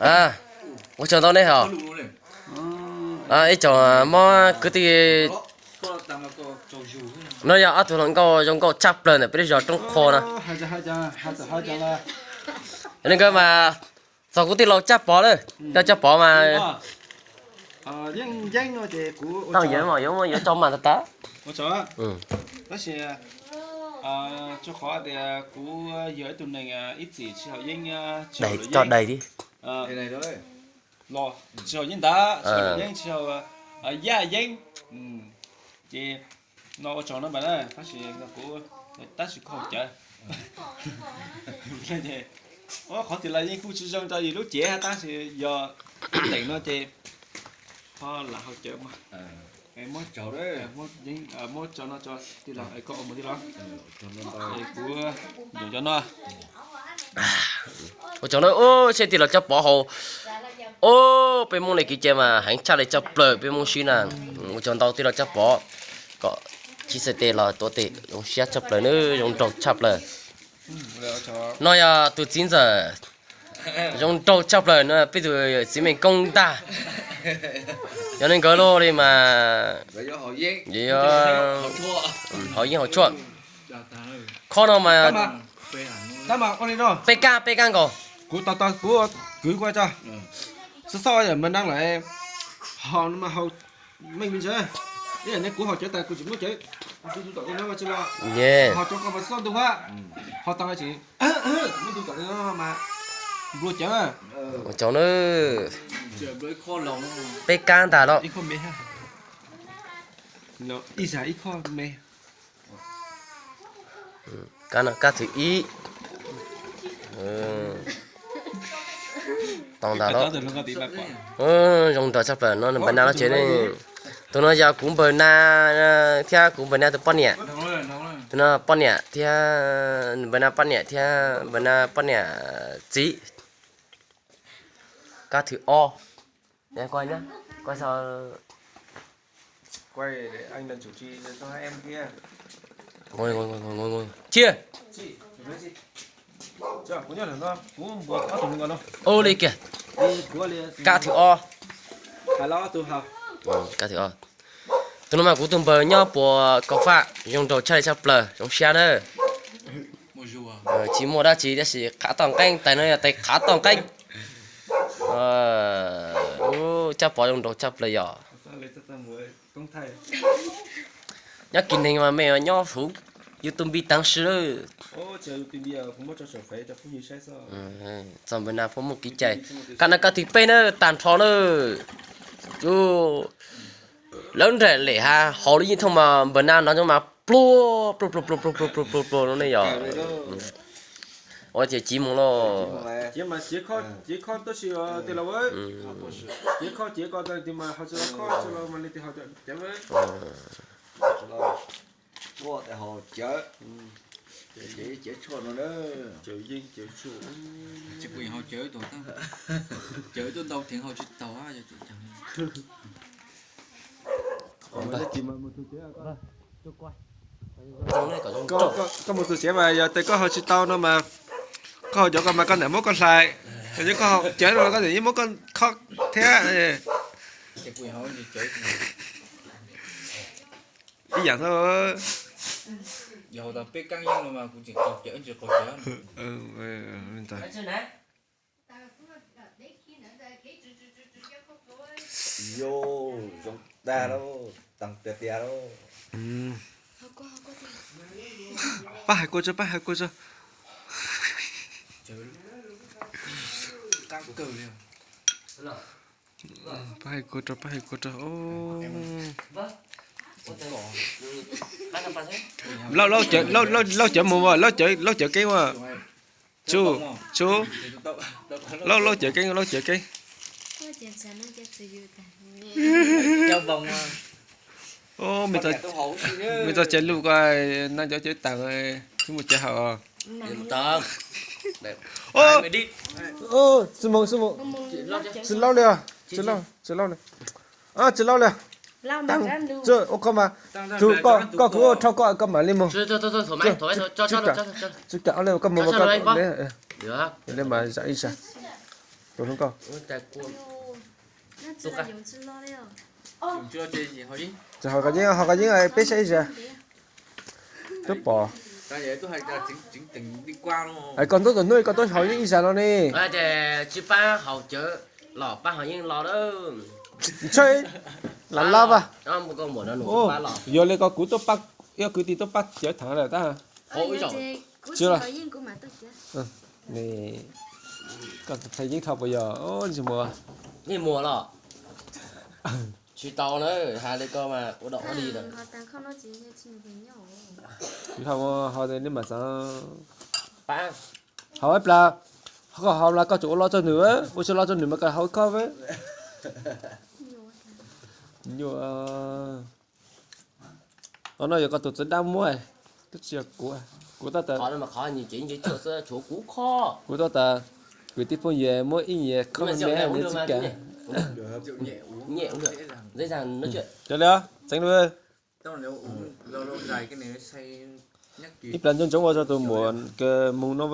Ua tsaug ntau nej hos. Ib tsoom mob kwv tij, no yog ob tug hluas nkauj zoo nkauj tshaj plaws ntawm peb lub zos Roob Qhua no. Nkawd mas txog kuv tij laug Tsab Pov lawm, koj Tsab Pov mas tau yeej mas yuav, yuav tso mas tas tas. Tab sis, rau qhov tias kuv yog ib tug neeg ib txwm tsis haus yeeb, tsis haus yeeb, los tsis haus yeeb ntawd, tsis haus yeeb, tsis haus yaj yeeb, ces no ua tsaug no mas na, tab sis kuv, tab sis kuv haus cawv. Qhov twg los yeej kuj tsis zoo rau yus lub cev, tab sis yog teem no ces ho lam haus cawv mas. Muab tsaug no tso tij laug, koj ua mus tij laug. Kuv yuav cov no. Ua tsaug na, seb tij laug Tsab Pov haus. Peb Hmoob li kev cai mas heev tshaj li tshaj plaws peb Hmoob sib na. Ua tsaug ntau tij laug Tsab Pov kom chib xab tes los tuav tes zoo siab tshaj plaws na, zoo nraug tshaj plaws. No yog tus txiv ntxawm zoo nraug tshaj plaws no, peb tus txiv me koob ntag. Yog li nkawd loj li mas haus yeeb haus tshuaj. Khob no mas peb kab, peb kab nkaus. Kuv tos tos kuv kwv kuv tso. Xub xob yam mas neeg lawm, haus no mas haus meej me ntsis. Ib yam li kuv haus cawv tas kuv tsis muab cawv, kuv tus tom tej no mas tsis los, haus cov ko mas xub xob ntug a, haus tag tsis muab tus tom tej no mas nplua cawv. Ua tsaug na, peb kab ntag los. Ib zag ib khob me. Kab no kab thib ib. Tau ntag los. Zoo nraug tshaj plaws no npawg Nab lub tsev ne. Tus no yog kuv npawg Nab thiab kuv npawg Nab tus poj niam. Tus no poj niam thiab, npawg Nab poj niam thiab npawg Nab poj niam txiv. Kab thib ob. Thiab, ua li kiag. Kab thib ob. Kab thib ob. Tus no mas kuv tus npawg nyob puas Kaus Faj, zoo nraug tshaj li tshaj plaws, zoo siab na. Tsis muaj dab tsi tab sis qhav toj nqeeb, tais no yog tais qhav toj nqeeb. Tsab Pov zoo nraug tshaj plaws yom. Nyob Kis Neeg mas me nyob huv YouTube npib taav si lawm. Txog npawg Nab puab muaj kev cai. Kab no kab thib peb na, tag nrho na. Lawv nraim lem has haus li yeej thooj mas npawg Nab no mas pluag pluag pluag pluag pluag pluag pluag pluag no ne yom. Ua tias civ mus lauj. Koj mus tus tsev mas yog tias koj haus tsis tau no mas, koj haus cov ko mas koj niam muab koj hlais, yog koj haus cawv no koj niam yeej muab koj khob thiab. Ib yam xwb. Zoo tag lauj, tag tiag tiag lauj. Pab hais kua tso, pab hais kua tso. Pab hais kua rau, pab hais kua rau. Laub, laub cawv mus, laub cawv, laub cawv keeb ua. Tsu, tsu. Laub, laub cawv keeb, laub cawv keeb. Me txog tsev lus ko, neeg cov cawv tawm, tsis muaj cawv haus. Tsis laub li, tsis laub li. Tsis laub li. Ua koj mas, koj kuv ua rhau koj, koj mam li mus. Tsis kam li, koj mus, koj li mas zam ib sab. Tus hlub koj. Tsis haus qhov yeeb, haus qhov yeeb peb saib ib zag. Twb pom. Koj ntub tus hnub koj tuaj haus yeeb ib zag no ne. Tsis pab haus cawv los pab haus yeeb los. Ntshe lam lab vas. Yog li ko kuv tuaj pab, yog kwv tij tuaj pab cawv thav lawm tab. Tsis los. Koj thaij yeeb dhau puas yog? Tsis muaj. Tsis tau na, hais li ko mas ua dog ua dig lawm. Tsis tau, haus li mas xav. Haus ib plag, koj haus los koj tsuas ua loj txog nws, ua tsis loj txog nws mas koj haus koj. Nyuaj. Qhov no yog koj tus txiv dab muab, twb tsis yog kuv. Kuv tab tas, kuv tab tas, kwv tij phooj ywg muab ib nyuag khob me nws tsis kam. Cov li txeev li. Ib plag ntsoov ntsoov ua rau tus muam kws mus no.